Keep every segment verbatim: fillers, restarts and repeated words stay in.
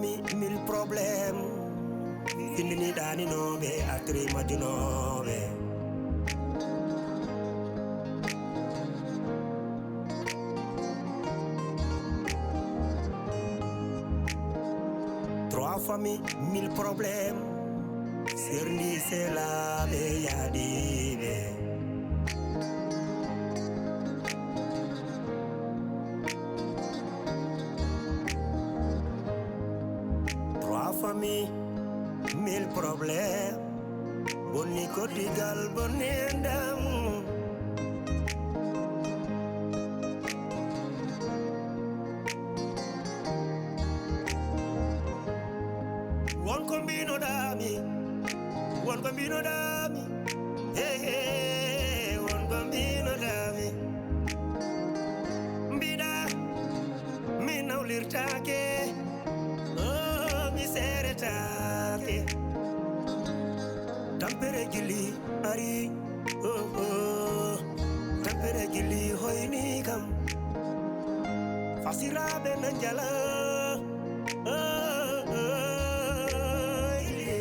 Mi mille problème. Findini ɗaninooɓe, atri majjunooɓe. Trois familles, mille problèmes. Serndi selaaɓe yaadiiɓe. Trois familles, mille problèmes. Bonni koddigal, bonni enɗam. Won ko mbinoɗaami, won ko mbinoɗaami, hey, hey, won ko mbinoɗaami. Mbiɗa mi nawlirtaake, oh, mi seeretaake. Tampere jilli ari, oh, oh. Tampere jilli hoyni kam. Fasiraaɓe na njala, oh, oh, ili.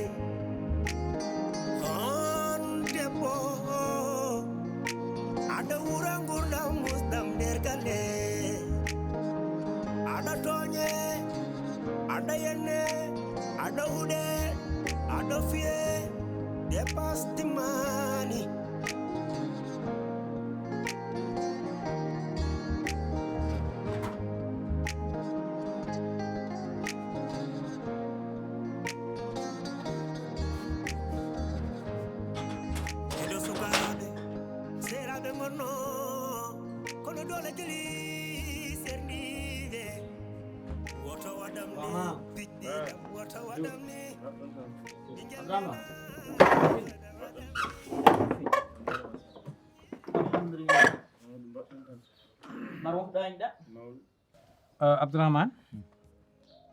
On debbo, aɗa wura ngurdam musɗam nder galle. Aɗa tooñe, aɗa yenne, aɗa huɗe, aɗa fiye, dépasse timmaani. Eɗo sukaaɓe, seeraaɓe ngonno, kono doole jeli serndiiɓe. Woto waɗam ni, piɗɗi ɗam, woto waɗam ni. Ɓinngel Abdurahman. Alhamdulillah. Maro ɗañɗa. Eh, Abdourahmane,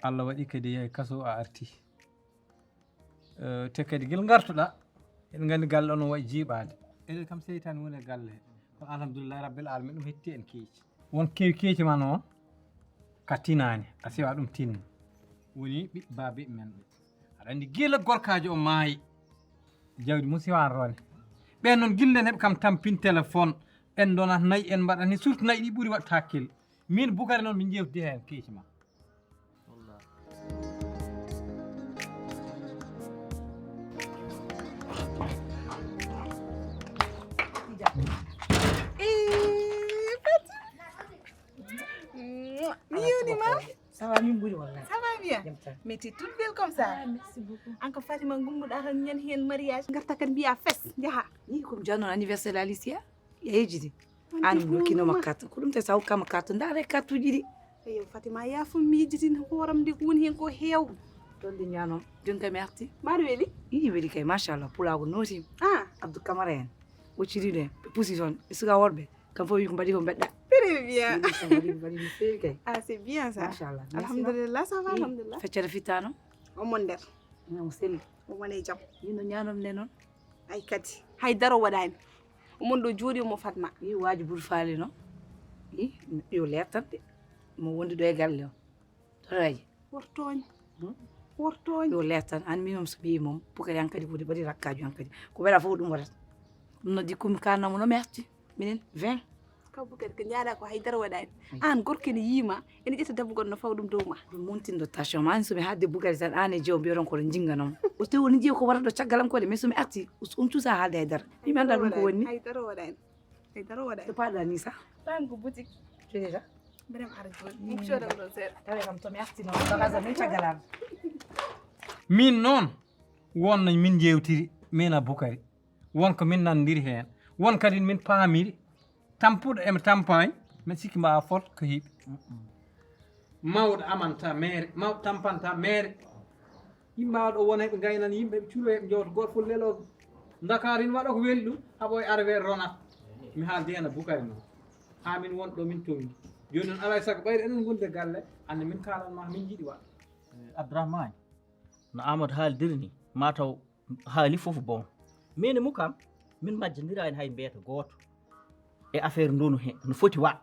Allah waɗi kadi e kaso a arti. Eh, te kadi gila ngartuɗa, en nganndi galle on waɗi jiiɓaade. Enen kam seytaane woni e galle he. Kono alhamdulillahi rabbil alamin ɗum hetti en keeci. Won kewi keeci ma noon ka tinaani, a siwa ɗum tinni. Woni ɓiɓɓe baabiɓe men ɓe. Aɗa anndi gila gorkaajo o maayi. Jawdi mum siwaan roone. Ɓeen noon gillen heɓe kam tampin téléphone. En ndonat nayi, en mbaɗat ni surtout nayi ɗi ɓuri waɗta hakkil. Min Bukari noon min jewtidi heen keeci ma. Eh, Fatou. Mi yewni ma. Ça va, min ɓuri wallahi. Ça va bien. Jam tan. Mais t'es toute belle comme ça. Ah, merci beaucoup. An ko Fatima gummuɗa tan ñan hen mariage. Garta kan mbiya fes, jaha. Ni ko mi janno anniversaire Alicia. Ya yejidi. An mi hokkinoma carte. Ko ɗum te sa hokkama carte. Ndaare carte uji ɗi. Eyo Fatima, ya fo mi yejitini hooram nde ko woni hen ko heew. Ɗon ɗi ñaano. Jonka mi arti. Mbaɗa weli? Ii weli kay, machallah. Pulaagu nooti. Ah. Abdou Camara en. O ciriɗo en. Ɓe pusi toon. Ɓe suka worɓe. Kam fof wi ko mbaɗi ko mbeɗɗa. Très bien. Mbaɗi ko mbaɗi no feewi kay. Ah, c'est bien ça. Machallah. Merci. Alhamdulillah, ça va, alhamdulillah. Feccere fittaano? Omon nder. No selli. Omon e jam. Yino ñaanom ne noon. Ay kadi. Hay daro waɗaani. Omon ɗo jooɗi omo Fatma. Yi waaji buri faali no. Yi yo leertante. Mo wondi ɗo e galle o. Toraji. Wortooñ. Hmm? Wortooñ. Yo leer tan, an minom so ɓeyi mom, Bukari an kadi woni ɓaɗi rakkaaji an kadi. Ko waɗa fof ɗum waɗata. Ɗum noddi kumi kanna mo no merti. Minen vingt. Kaw Bukari ko ñaaɗa ko haydara waɗaani. Ay. An gorko ene yiima, ene ƴetta debbo goɗɗo no fawa ɗum dow ma. Ɗum montindo tension ma, an so mi haalde Bukari tan, an e jeewo mbiyoton ko ɗo jinganom. O tew woni jeewo ko waɗata ɗo caggal am ko de, mais so mi arti, on cuusa haalde haydara. Mi mi annda ɗum ko woni. Haydara waɗaani. Ay daro waɗa. To paɗa ni sa. Tan ko boutique. Codeta. Mbiɗa ara joni. Ɗum coda ko ɗon seeɗa. Tawi kam to mi arti noon. Bagaza min caggal am. Min noon won no min jewtiri min a Bukari. Won ko min nandiri heen. Won kadi min paamiri. Tampuɗo emi tampaani. Min sikki mbawa fot ko heeɓi. Mawɗo amanta meere, mawɗo tampanta meere. Yimɓe mbawa ɗo wona heɓe gaynana yimɓe, ɓe cuulo heɓe jowta goto fof lelo. Ndakaaru ina waɗa ko weli ɗum, haɓo e arwe rona. Mi haaldi hen a Bukari noon. Ha min won ɗo min towi. Joni noon alay saago ɓayri enen gonde galle, ande min kalan ma min jiɗi waɗ. Abdourahmane, no Amadou haaldiri ni, mataw haali fof bon. Min e mum kam, min majjondira en hay mbeeta gooto. E affaire ndonu he, no foti wa.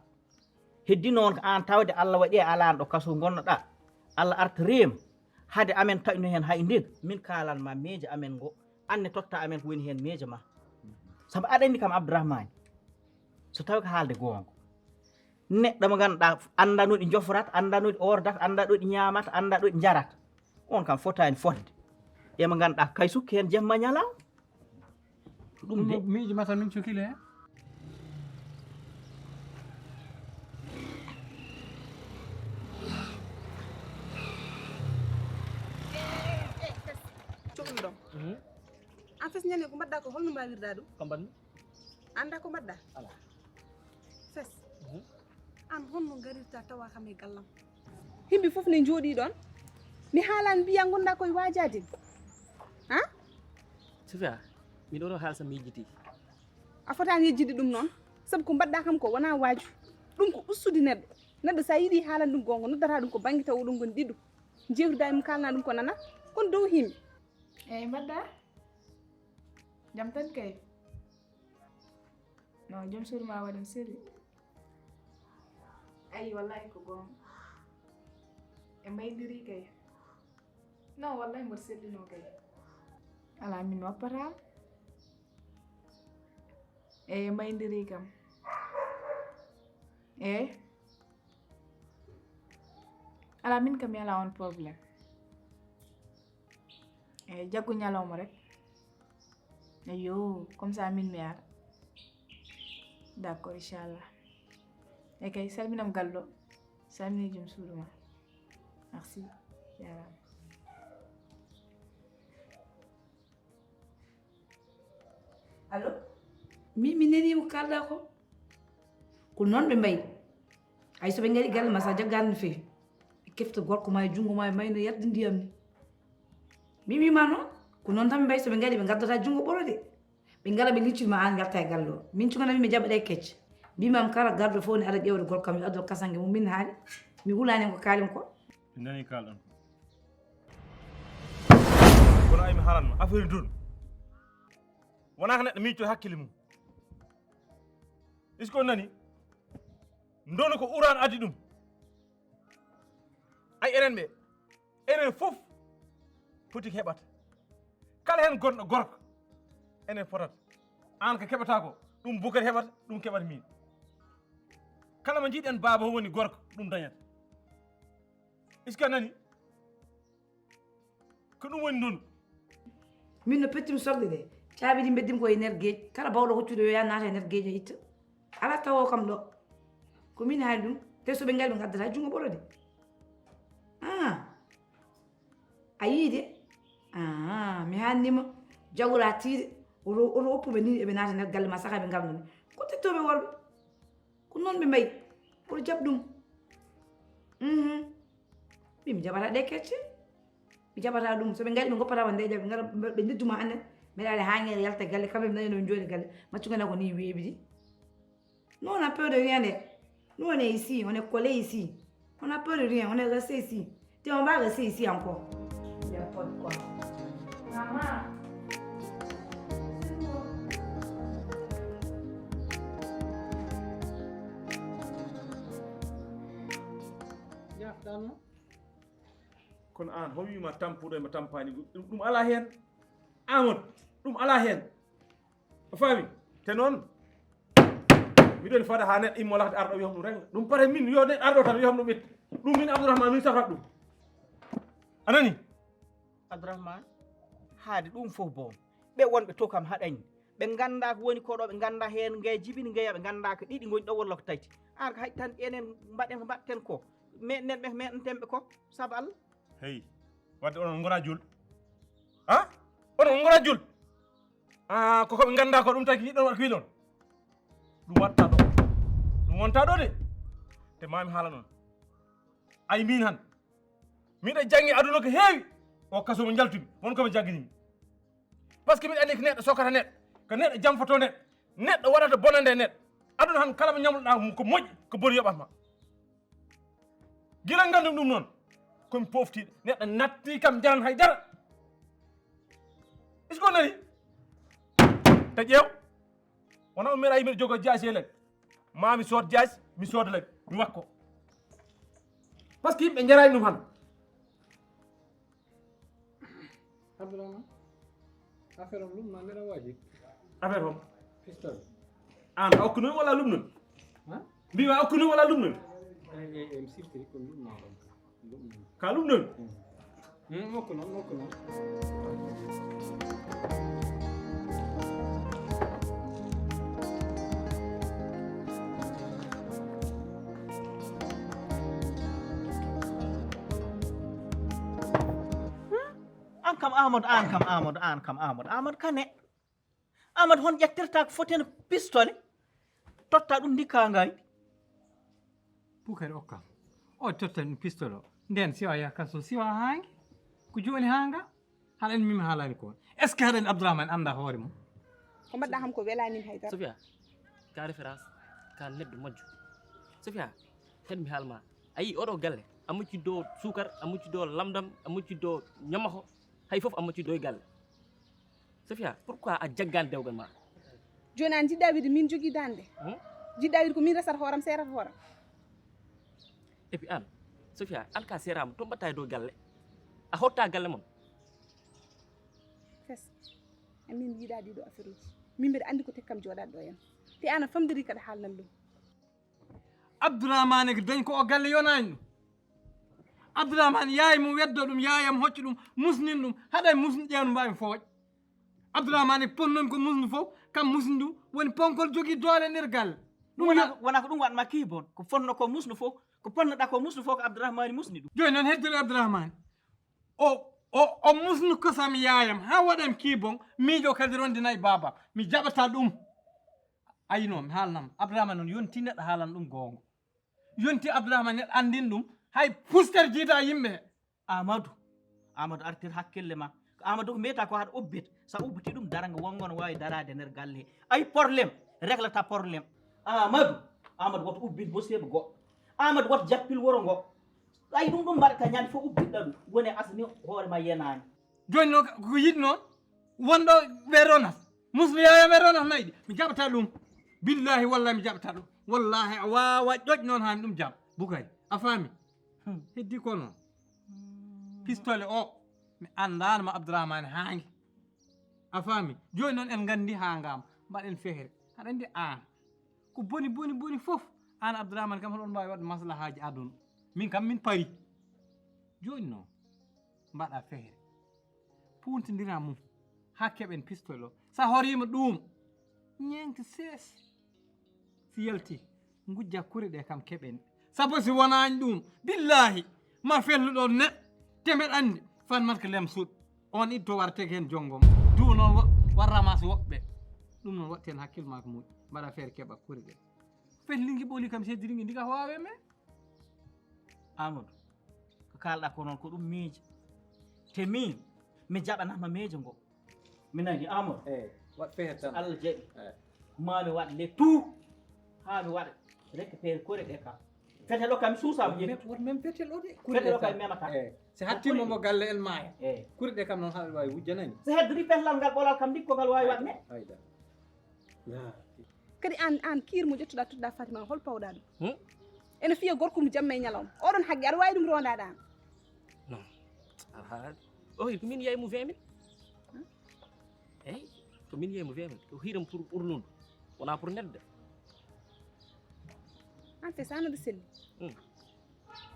Heddi noon ko an tawde Allah waɗi a alaan ɗo kaso ngonnoɗa. Allah arta reema. Hade amen taƴno heen hay ndin, min kaalan ma miijo amen ngo, aan ne totta amen ko woni heen miijo ma. Sabu aɗa anndi kam Abdourahmane, so tawi ko haalde goonga. Neɗɗo mo ngannduɗaa anndaa no ɗi njofrata, anndaa no ɗi ordata, anndaa ɗo ɗi ñaamata, anndaa ɗo ɗi njarata. On kam fotaani fotde. E mo ngannduɗaa kay sukki heen jemma ñalawma. Ko ɗum de. Miijo mata min cokile. Cokli ɗon. Mhm. An fes ñande ko mbaɗɗa ko holno mbawirɗa ɗum? Ko mbaɗmi? Anda ko mbaɗɗa? Ala. Fes. Mhm. An honno garirta tawa kam e gallam? Himɓe fof ne njooɗi ɗon. Mi haalan mbiya ngonɗa koye waajaade. Ha? Sofia, miɗo ɗo haalsa mi yejjiti. A fotaani yejjidi ɗum noon. Sabu ko mbaɗɗa kam ko wona waaju. Ɗum ko ustude neɗɗo. Neɗɗo so a yiɗi haalan ɗum goonga, noddata ɗum ko bannge taw oɗon ngoni ɗiɗo. Njeewtida e mum kaalna ɗum ko nana. Kon dow himɓe. Eyi mbaɗɗa? Jam tan kay. No, joom suudu ma waɗi no selli. Ayi, wallahi ko goonga. E mbaydiri kay. No, wallahi mboɗo sellino kay. Ala min wappata. Eyi, mbaydiri kam. Eyi. Ala min kam mi ala on problème. Eyi, jaggu ñalawma rek. Eyo, comme ça min mi ara. D'accord, inchallah. E kay, salminam gallo. Salmini joom suudu ma. Merci. Jarama. Allo? Min mi nani ko kalɗa ko. Ko noon ɓe mbayi. Ay so ɓe ngari galle ma sa jaggaani no feewi. Ɓe kefta gorko ma e junngo ma e mayno yarde ndiyam ni. Mi wima noon, ko noon tan ɓe mbayi so ɓe ngari ɓe ngaddata junngo ɓoro de. Ɓe ngara ɓe liccit ma aan ngarta e galle o. Min cukalel mi jaɓa ɗe kecce. Mbimam kala garɗo fof ne ara ƴeewde gorko kam yo addu kasange mum min haali. Mi hulaani ko kaalen ko. Mi nani kalɗon ko. Kono ay mi haalan ma affaire ndun. Wonaa ko neɗɗo miijo hakkille mum. Est-ce que on nani? Ndonu ko Quraan addi ɗum. Ay enen ɓe, enen fof poti ko heɓata. Kala heen gonɗo gorko, enen potata. Aan ko keɓataa ko, ɗum Bukari heɓata, ɗum keɓat min. Kala mo njiɗen baaba woni gorko, ɗum dañata. Est-ce que a nani? Ko ɗum woni ndonu. Min no pettumi sokde de, caabi ɗi mbeddimi ko e nder geej. Kala bawɗo hoccude yo yaa naata e nder geej o itta. Ala tawo kam ɗo. Ko min haali ɗum. Te so ɓe ngari ɓe ngaddata junngo ɓoro de. Ah. A yii de. Ah, mi haalnima. Jagora tiiɗe. Oto, oto oppuɓe ni eɓe naata nder galle ma saka ɓe ngarno ni. Ko tettooɓe worɓe. Ko noon ɓe mbayi. Kono jaɓ ɗum. Mhm. Min mi jaɓata ɗe kecce. Mi jaɓata ɗum. So ɓe ngari ɓe ngoppata ma nde jaɓ, ɓe ngara ɓe ndedduma annen. Mbeɗa aɗa haa ngere yalta galle, kamɓe ɓe nani no jooɗi galle. Maccu ngana ko ni weeɓidi. Nous, on a peur de rien de. Nous, on est ici, on est collés ici. On a peur de rien, on est resté ici. Te on va rester ici encore. Il n'y a pas de quoi. Maman. Jafɗano. Kono aan, ho wiima tampuɗo e mo tampaani ɗum, ɗum alaa heen. Amadou, ɗum alaa heen. A faami? Te noon, miɗo fada haa neɗɗo immo lahde arɗo wiya ɗum renga. Ɗum pare min yo neɗɗo arɗo tan wiya ɗum itta. Ɗum min Abdourahmane min safat ɗum. A nani? Abdourahmane, haade ɗum fof boom. Ɓe wonɓe to kam haɗani. Ɓe nganndaa ko woni ko ɗo, ɓe nganndaa heen ngay jibini ngay, ɓe nganndaa ko ɗiɗi ngoni ɗo walla ko tati. Aan ko hay tan enen mbaɗen ko mbaɗten ko. Meɗen ɓe meɗen temɓe ko sabu Allah. Hey, wadde onon ngona jul. Ha? Onon ngona jul. Ah, ko ko ɓe nganndaa ko ɗum taki yiɗon waɗa ko yiɗon. Ɗum watta ɗo. Ɗum wonta ɗo de. Te mami haala noon. Ay min han. Miɗo janngi aduna ko heewi. O kaso mo njaltumi. Won ko mi jannginimi. Parce que miɗo anndi ko neɗɗo sokata neɗɗo. Ko neɗɗo jamfoto neɗɗo. Neɗɗo waɗata bonande neɗɗo. Aduna han kala mo ñamloɗa mum ko moƴƴi ko boni yoɓat ma. Gila ngandum ɗum noon. Komi poftiɗo. Neɗɗo natti kam jaran hay dara. Est-ce que on nani? Ta ƴeew. Wona o mbiɗa yimɓe jogo jaasi e laɓi. Ma mi sood jaasi, mi sood laɓi, mi wakko. Parce que yimɓe njaraani ɗum han. Abdourahmane, affaire am lumna ndeɗa waji. Affaire hom? Pistol. An a okkunomi wala lumnomi? Ha? Mbiwa okkunomi wala lumnomi? Eyi, eyi, mi siftori ko lumna ɗon ka. Lumna. Ka lumnomi? Hmm, mokko noon, mokko noon. An kam Amadou, an kam Amadou, an kam Amadou, Amadou kane. Amadou, hon ƴettirta ko foti hen pistole, totta ɗum ndi kangay. Bukari okkam. O totta ɗum pistole o. Nden siwa yaha kaso, siwa hangi. Ko joni hanga? Haɗa en mimi haalani ko. Est-ce que haɗa en Abdourahmane anda hoore mum? Ko mbaɗɗa kam ko welanin haydara. Sofia, ka référence, ka neɗɗo majjo. Sofia, tan mi haalma. A yii oɗo galle, a mucci do suukar, a mucci do lamdam, a mucci do ñamaho, hay fof a mucci do e galle. Sofia, pourquoi a jaggani dewgal ma? Joni an jiɗɗa wiide min jogui dande? Hmm? Jiɗɗa wiide ko min resata hooram, serata hooram? Et puis an, Sofia, an ka serama, to mbatta e dow galle? A hotta galle mon? Fes, amin yiiɗa ɗiɗo affaire uji. Min mbiɗa andi ko tekkam joɗade ɗo yan. Te an a famdiri kaɗa haalnan ɗum. Abdourahmane ko dañ ko o galle yonani ɗum. Abdourahmane yaay mum weddo ɗum, yaayam hocca ɗum, musnin ɗum, haɗa musni ƴeewno mbawi fooƴ. Abdourahmane ponnomi ko musnu fof, kam musni ɗum, woni ponkol jogui doole nder galle. Ɗum Wona yo- wona ko ɗum waɗma kibon, ko fonno ko musnu fof, ko ponnoɗa ko musnu fof ko Abdourahmane musni ɗum. Joni noon heddori Abdourahmane. O o o musnu kosam yaayam ha waɗam kibon, miijo kadi rondinayi babam. Mi jaɓata ɗum. Ayino mi haalnam. Abdourahmane noon yonti neɗɗo haalan ɗum goonga. Yonti Abdourahmane neɗɗo andin ɗum. Hay puster jiida yimɓe. Amadou, Amadou artir hakkille ma. Ko Amadou ko mbiyata ko haɗa ubbit. Sa ubbiti ɗum dara ngo wongo no wawi darade nder galle. Ay problème, réglata problème. Amadou, Amadou woto ubbit bosiyel goɗɗo. Amadou woto jappil woro ngo. Ay ɗum ɗum mbaɗata ñande fof ubbitɗa ɗum. Woni asni hoore ma yenani. Joni noon ko yiɗi noon wonɗo ɓe ronat. Muslu yaya ɓe ronat nayɗi. Mi jaɓata ɗum. Billahi wallahi mi jaɓata ɗum. Wallahi a wawa ƴoƴ noon hani ɗum jam. Bukay a faami. Heddi ko noon. Pistole o mi andanma Abdourahmane hangi. A faami. Joni noon en gandi ha ngam mbaɗen fehere. Aɗa andi an ko boni boni boni fof. An Abdourahmane kam hoɗon mbawi waɗde maslahaji aduna. Min kam min pari. Joni noon mbaɗa feere puntidira mum ha keɓen pistol o. Sa horima ɗum ñeŋti sees. Si yalti gujja kuri ɗe kam keɓen. Sabu si wonani ɗum billahi ma felluɗon ne. Te mbeɗa andi fan mat ko lem suuɗ on itto war teg hen jongom. Du noon wa- war ramas woɓɓe. Ɗum noon watten hakkille ma ko muƴ mbaɗa feere keɓa kuri ɗe. Fellingi ɓoli kam seddiri ngi ndiga howawe men. Amadou, ko kalɗa ko noon ko ɗum miijo. Te min mi jaɓanama miijo ngo. Mi nani Amadou. Eyi, waɗ feere tan. Allah jaɓi. Eyi. Mami waɗ le tout ha mi waɗa récupéré kore ɗe kam. Fetel o kam suusama ƴetti. Woto men fetel o de. Fetel o kam memata. Eyi. Si hattima mo galle en maaya. Eyi. Kuri ɗe kam noon haɗa wawi wujjanani. So heddori fetlal ngal ɓolal kam ndikko ngal wawi waɗ ne. Ayda. Kadi an an kiir mo ƴettuɗa tudda Fatima hol pawɗa ɗum? Hmm? Ene fiya gorko mo jamma e ñalawma. Oɗon haqqe aɗa wawi ɗum rondaɗa an? Non. Alhaali. O wi ko min yeyi mo vingt mille. Eyi, ko min yeyi mo vingt mille. Ko hiram pour ɓurnuɗo. Wona pour neɗɗo. An fe sana ɗo selli. Hmm.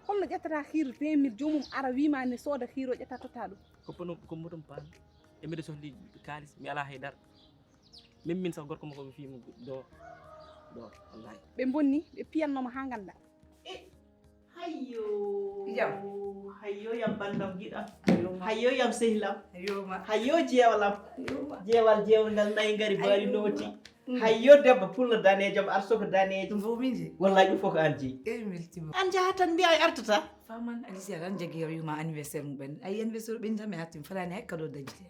Holno ƴettata kiir vingt mille jomum ara wima ne sooda kiir o ƴetta totta ɗum? Ko pono ko moɗum paami. E mbiɗa sohli kaalis mi ala hay dara. Min min sax gorko makko ɓe fii mo do do wallahi. Ɓe bonni ɓe piyannoma ha ganda. Hayyo. Jam. Hayyo yam bandam giɗam. Ayoma. Hayyo yam sehlam. Ayoma. Hayyo jeewalam. Ayoma. Jeewal jeewngal nayi ngari bari Ayoma. Nooti. Hayyo debbo pullo danejo mo arsoko danejo. Ɗum fof min jeyi. Wallahi ɗum fof ko an jeyi. Eyi mi weltima. An jahata tan mbiya a artata. Faman Alicia tan jaggi o wiima anniversaire mum ɓen. Ayi anniversaire ɓen tan mi hatti mi fatani hay cadeau dañde.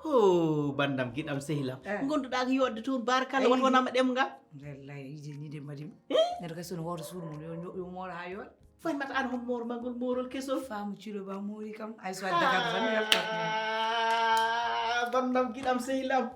Ho bandam giɗam sehlam. Eh. Gonduɗa ko yodde toon barkalla Ayi. Wata wonama ɗemngal. Wallahi ije ni de mbaɗi mo. Neɗɗo kay sono wooda suudu mum yo yo moora ha yooɗa. Fay mata an hon moor magol moorol kesol. Faamu ciɗo ba moori kam ay so a dagata tan yaltat. Ah, bandam giɗam sehlam.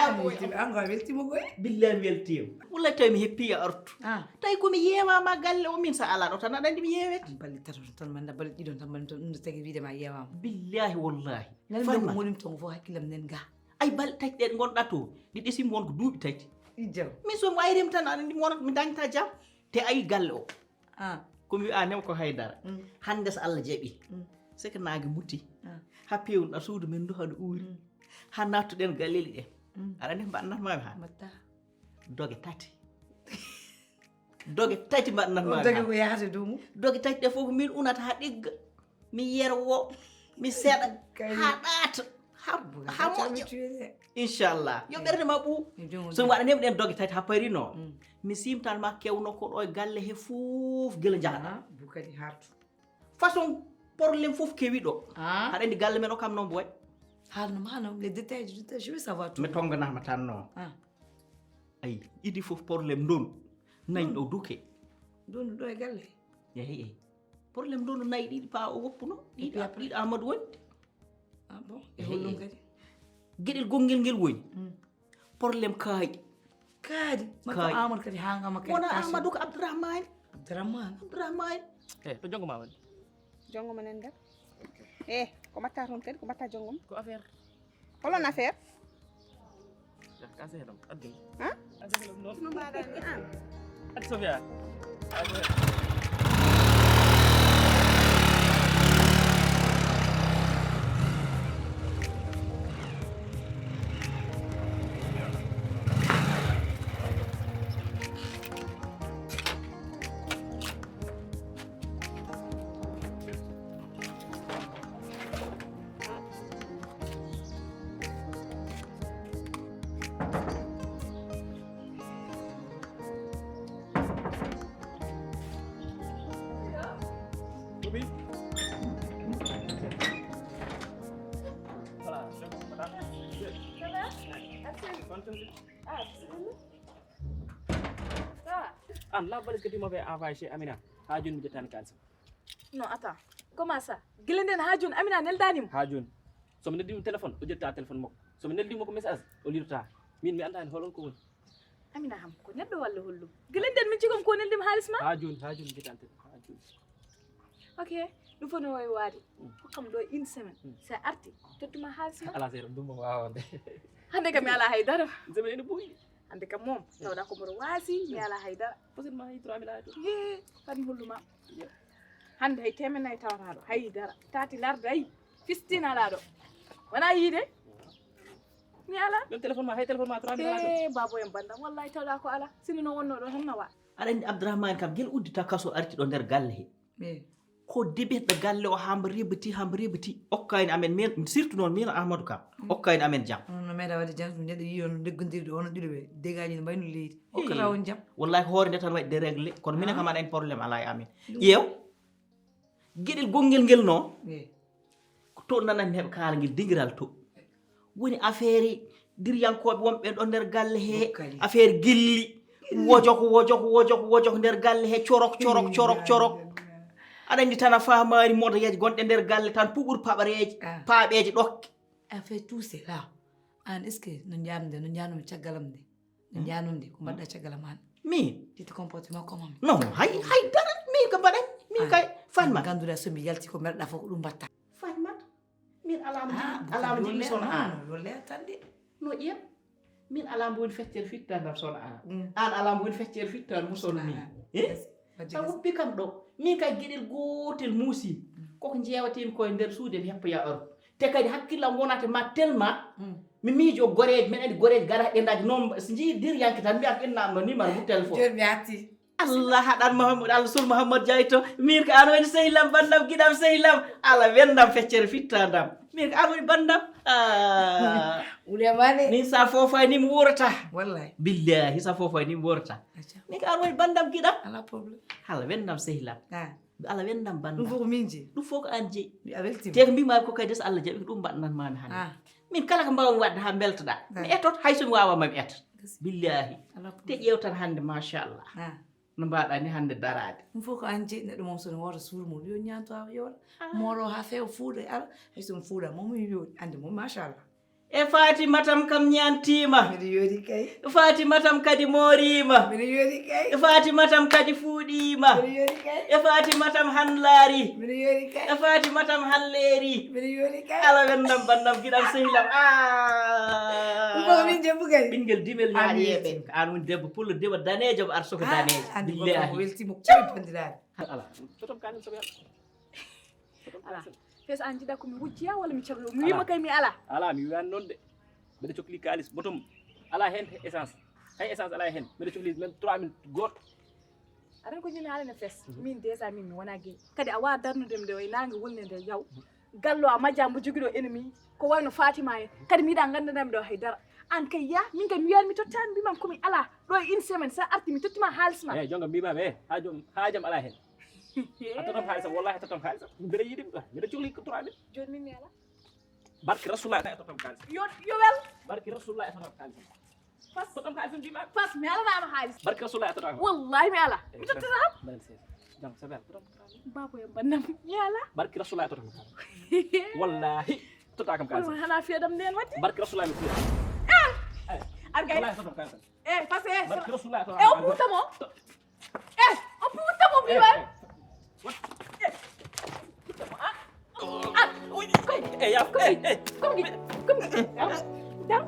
Weltima, an ko a weltima koy. Billahi mi weltima. Wallahi tawi mi heppi a artu. Ah. Tawi komi yeewama galle o, min sa ala ɗo tan aɗa andi mi yeewete. An balɗe tato tan manda balɗe ɗiɗon tan manda ɗum no tagi wiide ma yeewama. Billahi wallahi. Nani ko monim ton fof hakkillam nen ga. Ay balɗe tati ɗe gonɗa to, ɗi ɗesimi won ko duuɓi tati. Ijjaw. Min so mi wayrim tan aɗa andi mi wonat mi dañta jam. Te ayi galle o. Ah. Ko mi wiya nem ko haydara. Mm. Hande so Allah jaɓi. Mm. Seke naage muti. Ah. Ha pewnuɗa suudu men ndu haɗa uuri. Mm. Ha nattuɗen galeli ɗen. Mm. Aɗa andi mbaɗnat mami ha. Mbatta. Doge tati. Doge tati mbaɗnat mami ha. Doge ko yahata duumu. Doge tati ɗe fof ko min unata ha ɗigga. Mi yerwo. Mi seɗa. Ha ɗaata. Ha moƴƴo. Inchallah yo ɓerde ma ɓuu. So waɗanima ɗen doge tati ha pari no. Mi simtan ma kewno ko ɗo e galle he fof gila jahata. Bukadi hartu. Façon problème fof kewi ɗo. Haɗa andi galle men o kam noon boy. Haalno ma no les détails du détail je veux savoir tout. Mi tonganama tan noon. Ayi idi fof problème ndon nayi ɗo duke. Ndon ɗo e galle. Eyi eyi. Problème ndon nayi ɗiɗi pa o woppuno ɗiɗi amadou wonde. Ah bon. E hollum kadi. Gueɗel gonngel ngel woni. Problème kaaƴi. Kaaƴi. Makko amadou kadi hangama kadi wona amadou ko abdourahmani. Abdourahmani. Abdourahmani. E to jongo ma woni? Jongo ma nan nder. E ko mbatta toon kadi ko mbatta jongo ma? Ko affaire. Holon affaire? Kasi heɗam addi. Ha? No mbaɗani an? Addi Sofia. An la valise que tu m'avais envoyé chez Amina. Ha joni mi jottani kalis. Non, attends. Comment ça? Gila nden ha joni Amina neldani mo? Ha joni. Somi neldi mo téléphone o jetta téléphone makko. Somi neldi mo ko message o lirta. Min mi andani holon ko woni. Amina ham ko neɗɗo walla hollum? Gila nden min cigom ko neldi mo halis ma? Ha joni ha joni mi jottani téléphone ha joni. Ok. Ɗum fof no wawi waade. Hokkam ɗo une semaine. Sa arti tottuma halis ma. Ala seeɗa ɗum mo wawande. Hande kam mi ala haydara. Semaine ene ɓooyi. Hande kam moom tawɗa ko mboɗo waasi mi ala haydara. Posen ma hay trois mille ay to. He tan holluma. Hande hay temen nayi tawataɗo hay dara tati larde ay. Fistin alaɗo wona yiide. Mi ala. Ɗon téléphone ma hay téléphone ma trois mille ala to. E babo en bandam wallahi tawɗa ko ala sini no wonno ɗo tan nawa. Aɗa andi abdourahmani kam gel uddita kaso arti ɗo nder galle he. Ko debetɓe galle o hamba rebati hamba rebati okkani amen min surtout noon min amadou kam okkani amen jam. No meeɗa wadde jam so neɗɗo yi on deggodirde ono ɗiɗo ɓe degaji no mbayno leydi okkata on jam. Wallahi hoore nde tan waɗi déréglé kono minen kam aɗa en problème ala e amen. Ƴeew gueɗel gonngel ngel noon. Ko to nananmi heɓe kaala ngel dingiral to woni affaire diriyankoɓe wonɓe ɗo nder galle he. Affaire gilli wojok wojok wojok wojok nder galle he corok corok corok corok. Aɗa andi tan a famani modayeji gonɗe nder galle tan puɓur paɓareji paɓeji ɗokke. Affaire tout c'est là. An est ce que no janum de no janum caggalam de? No janum de ko mbaɗɗa caggalam an? Min titi comportement comme am? Non hay hay dara min ko mbaɗan min kay fanma ganduɗa somi yalti ko mbaɗɗa fof ko ɗum mbatta. Fanma min alama jigui alama jigui sono an. Yo leer tan de. No ƴeew min alama woni feccere fittandam sono an. An alama woni feccere fittandam sono min. Sa woppi kam ɗo min kay gueɗel gotel muusi koko jeewatemi koye nder suude mi heppoya heure. Te kadi hakkillam wonata ma tellement mi miijo goreeji men andi goreeji gara ɗendaji noon so jii dir yanke tan mbiyata innam no numéro mo téléphone. Joni mi atti. Allah haɗan mahamud allah sul mahamad jayto min ko an woni sehlam bandam giɗam sehlam ala wendam feccere fittandam. Min ko an woni bandam. Ulemane min sa fofani mi wurata. Wallahi billahi sa fofani mi wurata. Min ko an woni bandam giɗam. Ala problème. Ala wendam sehlam. Ala wendam bandam ɗum fof ko min jeyi. Ɗum fof ko an jeyi. A weltima. Te ko mbimami ko kadi so allah jaɓi ko ɗum mbaɗananmami hande. Min kala ko mbawmi wadde ha beltoɗa mi etot hay somi wawama mi etat. Billahi. Te ƴeew tan hande machallah. No mbaɗa ni hande darade. Ɗum fof ko an jeyi neɗɗo moom sono wooto suur mum yo ñaanto ha yooɗa. Mooro ha fewa fuuɗa e ala hay somi fuuɗa moom yo ande moom machallah. E Fatima tam kam ñaantiima. Mbiɗa yoori kay. Fatima tam kadi mooriima. Mbiɗa yoori kay. Fatima tam kadi fuuɗiima. Mbiɗa yoori kay. E Fatima tam hanlaari. Mbiɗa yoori kay. E Fatima tam halleeri. Mbiɗa yoori kay. Ala wendam bandam giɗam sehilam. Ah. Ɗum ko min debbo kay. Ɓingel dimel ñaaɗi yeeɓe. An woni debbo pullo dima daneejo ar soko daneejo. An ko weltima ko bandiraɓe. Ala. Totom kanin soɓe. Ala. Fes an jiɗa ko mi wujjiya walla mi caglo? Mi wima kay mi ala. Ala, mi wiyan noon de. Mbeɗa cokli kaalis botom. Ala heen essence. Hay essence ala heen. Mbeɗa cokli même trois mille gooto. Aɗa ko ñami ala ne fes. Min déjà min mi wona gay. Kadi a wa darnude mi ɗo e nangue wulnde nde yaw. Gallo a majja mbo jogiɗo ennemi ko wayno Fatima en. Kadi mi yiɗa gandanam ɗo hay dara. An kay ya min kay mi wiyan mi tottani mbimam komi ala. Ɗo e une semaine sa arti mi tottima haalis ma. Eyi jonga mbimam e ha jom ha jam ala heen. A totam haalis am, wallahi a totam haalis am. Mbeɗa yiɗi ɗum, mbeɗa cokli ko trois mille. Joni min mi ala. Barke Rasulullah a totam haalis am. Yo yo wel. Barke Rasulullah a totam haalis am. Fas totam haalis am jima. Fas mi ala nama haalis. Barke Rasulullah a totam. Wallahi mi ala. Mi tottata. Jam sabel totam. Babo yam bannam mi ala. Barke Rasulullah a totam. Wallahi tota kam haalis. Hana fiyadam nden watti. Barke Rasulullah mi fiya. Argay. Wallahi a totam haalis. Eh, fas eh. Barke Rasulullah. Eh, o puuta mo. Eh, o puuta mo mi way. Eh, ya, eh, eh. Kom gi, kom gi. Dar.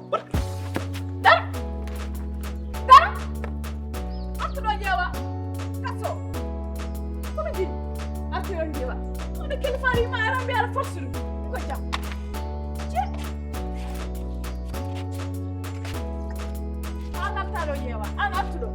Dar. Dar. Artuɗo ƴeewa. Kaso. Kom gi. Artuɗo ƴeewa. Wona kilifa ri ma aran be ala force. Ko jam. Je. An artaɗo ƴeewa. An artuɗo.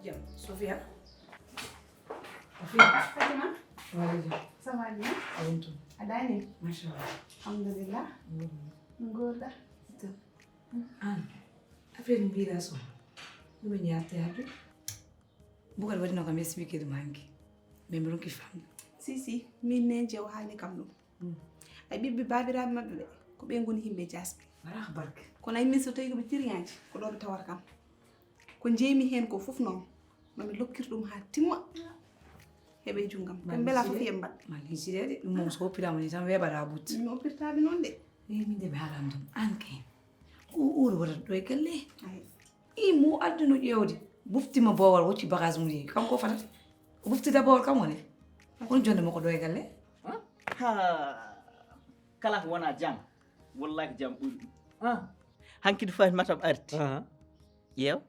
Jam, Sofia. Sofia. Fatima. Waaleykum. Ça va bien? A wonto. A daani? Machallah. Alhamdulillah. Ngorda. An, affaire mbiɗa so. Ɗum en yatte hadu. Bukar waɗino kam expliqué ɗum hanki. Mais mi ronki famde. Si, si, min ne jew haali kam ɗum. Ay ɓiɓɓe baabiraaɓe maɓɓe ɓe, ko ɓe ngoni yimɓe jaasɓe. Wala ko barke. Kono ay min so tawi ko ɓe tiriyaji, ko ɗo ɓe tawata kam. Ko jeeymi heen ko fof noon, mami lokkir ɗum haa timma. Heɓe junngam. Ɓe mbela fof ye mbaɗ. Ma licirede, ɗum moom so hoppiraama ni tan weeɓata butti. Min oppirtaaɓe noon de. Eyi, min de mi haalama ɗum. Aan kay. Ko o oɗo waɗata ɗo e galle. Ay. Ii, mo adduno ƴeewde. Buftima boowal, wocci bagage mum yehi. Kanko o fatata. O buftita boowal kam woni. Kono jonde makko ɗo e galle. Ha. Kala ko wona jam. Wallahi ko jam ɓuri ɗum. Ah. Hanki ɗo Fatimata arti. Ah. Yeew.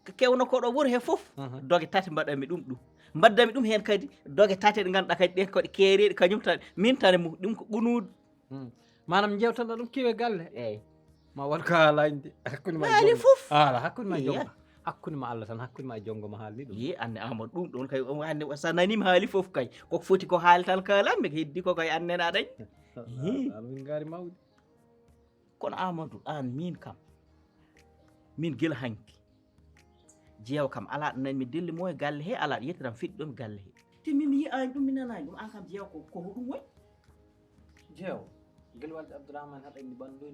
Ko kewno ko ɗo wuro he fof. Ah. Doge tate mbaɗami ɗum ɗum. Mbaddami ɗum heen kadi doge tate ɗe ngannduɗaa kadi ɗen ko ɗe keereeɗe kañum tan. Min tan e mum ɗum ko ɓunuudu. Hmm. Maanaam njewtanɗaa ɗum kewe galle? Eey. Ma won ko haalaani de. Hakkunde ma e haali jongo. Fof. Ala, hakkunde ma e jongo. Iya. Hakkunde ma Allah tan, hakkunde ma e jongo ma haalni ɗum. Yi, anne Amadou, ɗum ɗon kay, o anne, so a nanii mi haali fof kay. Ko foti ko haali tan kaalanmi, ko heddi ko kay anne na dañ. Yi. Ala, min ngaari mawde. Kono Amadou, aan miin kam, min gila hanki. Jeewa kam alaa ɗo nani mi dilli mo e galle he, alaa ɗo yettiram fiɗɗo mi galle he. Te min mi yi'aani ɗum, mi nanaani ɗum, aan kam jeewa ko, ko hoɗum woni? Jeew, Gelwalde Abdourahmane haɗani ɓanndu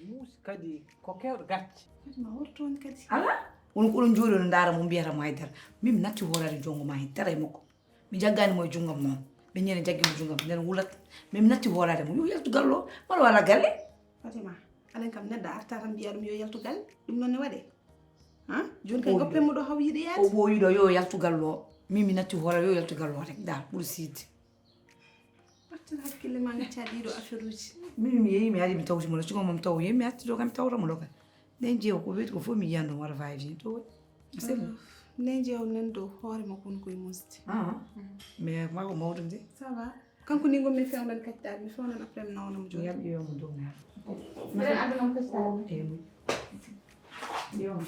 muusi kadi ko keewɗo gacce. Kadi ma wor toon kadi. Ala, won ko ɗum jooɗi no ndaara mo mbiyata mo haydara. Min mi natti hoolaade junngo ma haydara e makko. Mi jaggaani mo e junngam noon. Ɓe ñande jaggi mo junngam, nden wulat. Min mi natti hoolaade mo. Yo yaltu galle o, wala wala galle. Fatima, aɗen kam neɗɗo arta tan mbiya ɗum yo yaltu galle. Ɗum noon ne waɗe. Ha? Jooni kay goppen mo ɗo haw yiɗi yaade. O ɓooyi ɗo yo yaltu galle o. Min mi natti hoolaade yo yaltu galle o rek. Dal, ɓuri siide. Artir hakkille ma ngacca ɗiɗo affaire uji. Min mi yehi mi ari mi tawti mo ɗo. Sigo mo mi taw yehi mi arti ɗo kam mi tawta mo ɗo kay. Nden jeewa ko weeti ko fof mi yiyan ɗum wara vaye viens to. Sel. Neji o nan dow hoore makko woni koye musde. Ah. Mais mako mawɗo nde. Ça va. Kanko ni ngonmi fewnan kaccaɗe, mi fewnan après mi nawna mo joni. Yam iyo mo dow na. Ɓen aduna kaccaɗe. Eh, oui. Iyo.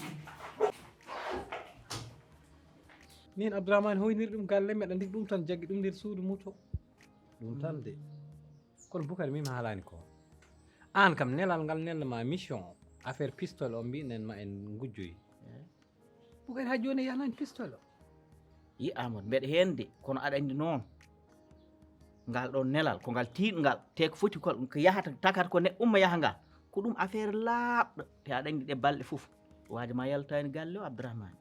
Min Abdourahmane hoyniri ɗum galle, meɗa ndi ɗum tan jaggi ɗum nder suudu muto. Ɗum tan de. Kono Bukari, min mi haalani ko. An kam, nelal ngal nelnama mission, affaire pistol on mbiɗen ma en ngujjoyi. Bukari, ha joni a yahanani pistol o? Yi Amadou, mbeɗa heen de, kono aɗa anndi noon. Ngal ɗon nelal, ko ngal tiiɗngal, te ko foti ko, ko yahata, takata ko neɗɗo umma yaha nga. Ko ɗum affaire laaɓɗo, te aɗa anndi ɗe balɗe fof. Waajo ma yaltaani galle o, Abdourahmane.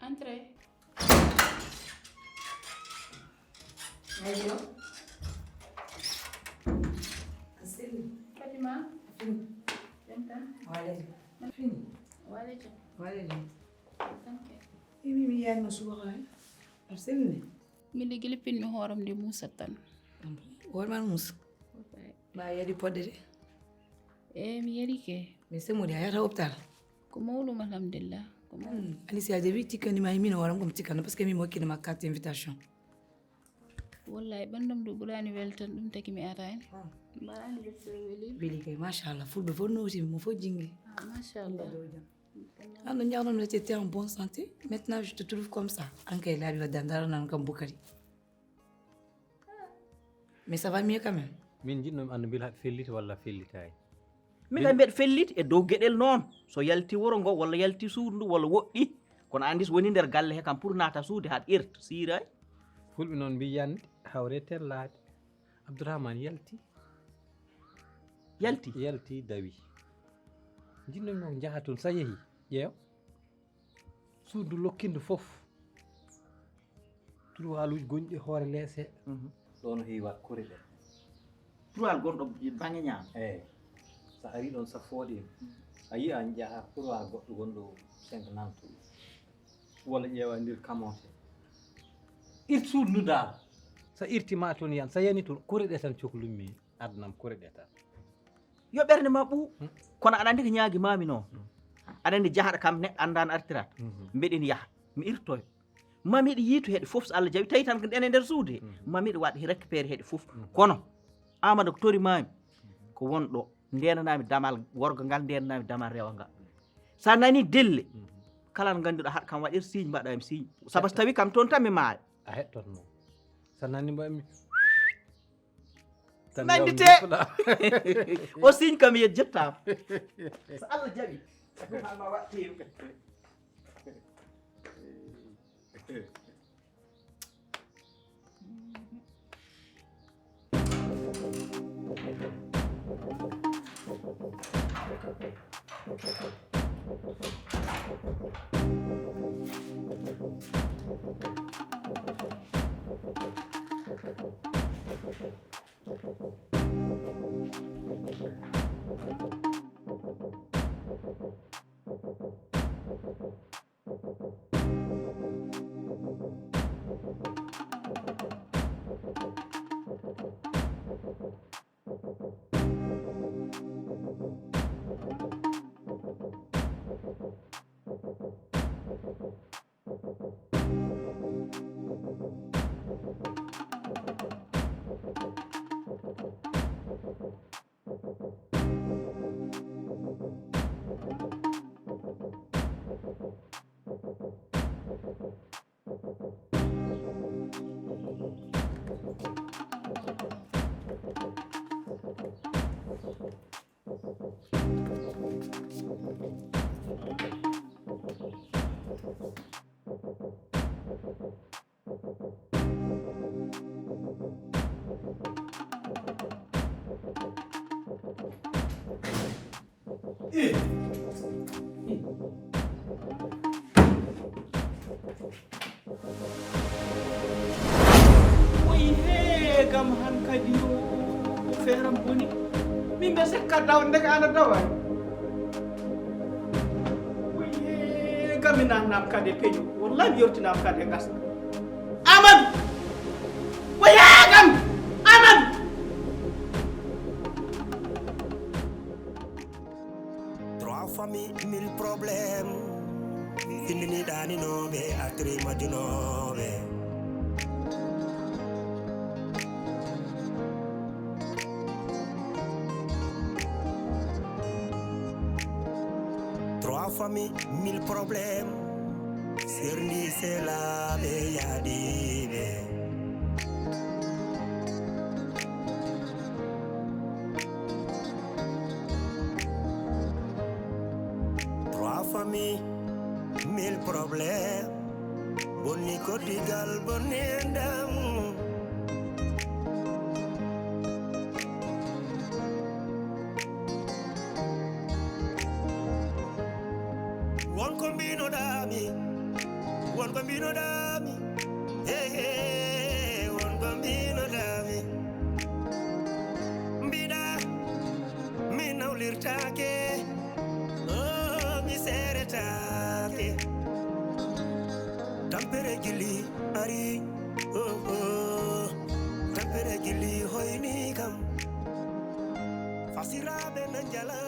Entrez. Bonjour. Asili. Fatima. Fini. Welcome. Waleji. Fini. Waleji. Waleji. Thank you. Imi mi yanno subaxa. Asili. Mille gila pinmi hooram de Moussa tan. Hoore man Moussa. Ba yadi podde de. E mi yadi ke. Mais c'est moi, a yata hôpital. Ko mawɗum, alhamdulillah. Ko mawɗum. Hmm. Anisi a jaɓi tikkani ma, min o waran kom tikkana parce que mi mo kinama carte invitation. Wallahi ɓandam ɗo ɓurani weltan, ɗum taki mi arani. Ah. Mbaɗa anniversaire weli. Weli kay, machallah. Fulɓe fof noti mo fof jingi. Ah, machallah. An no ñawno mi, tu étais en bonne santé. Maintenant je te trouve comme ça. An kay laaɓi wadde a daranan kam Bukari. Mais ça va mieux quand même. Min jiɗnomi anndu mbila aɗa felliti walla a fellitayi. Min kam mbeɗa felliti e dow geɗel noon. So yalti wuro ngo walla yalti suudu ndu walla woɗɗi. Kono anndi so woni nder galle he kam pour naata suude haɗa irta siiray. Fulɓe noon mbiyi yande hawre tellaade. Abdourahmane yalti. Yalti? Yalti dawi. Jiɗnomi noon njaha toon, sa yehi ƴeew. Suudu lokkindu fof. Turwaaluuji gonɗi e hoore lees he. Mhm. Ɗo no heewi waɗ kori ɗe. Turwaal gonɗo baŋnge ñaamo. Eey. So a arii ɗoon, so a fooɗiima, a yiya njaha turwaal goɗɗo gonɗo cinq nanto. Walla ƴeewa ndir kamote. Irt suudu ndu daal. So a irti ma toon yan, so a yani toon, kori ɗe tan coklummi. Adnam kori ɗe tan. Yo ɓernde ma ɓuu. Hmm. Kono aɗa anndi ko ñaagi mami noon. Hmm. Aɗa anndi jahaɗo kam neɗɗo anndaano artirata. Mhm. Mbeɗen yaha. Mi irtoyo. Mami ɗi yiitu heɗe fof so Allah jaɓi. Tawi tan ko ene nder suude. Mhm. Mami ɗi waɗ récupéré heɗe fof. Mhm. Kono Amadou ko tori mami. Ko won ɗo. Ndenanami damal worgo ngal, ndenanami damal rewa ngal. Sa nani delle. Mhm. Kala no ngannduɗa haɗ kam waɗir signe mbaɗami signe. Sabu so tawi kam toon tan mi maaya. A heɗtoto noon. Sa nani mbaɗmi Nandite. O signe kam yejjettaama. So Allah jaɓi. Ko ma waɗ teew. Woy hee kam hankadi yo feeram boni. Min mbe sekka daw ndeke ana dawa. Woy hee kam mi nanam kadi e peñu. Wallahi mi yortinam kadi e gasna. Amadou! Woy hee kam! Amadou! Mi mille problème. Findini ɗaninooɓe, artiri majjunooɓe. Trois familles, mille problèmes. Serndi selaaɓe yaadiiɓe. Trois familles, mille problèmes. Bonni koddigal, bonni enɗam. Won ko mbinoɗami, won ko mbinoɗami, hey, hey, won ko mbinoɗami. Mbiɗa mi nawlirtaake, oh, mi seretaake. Tampere gilli ari, oh, oh. Tampere gilli hoyni kam. Fasiraaɓe na njala.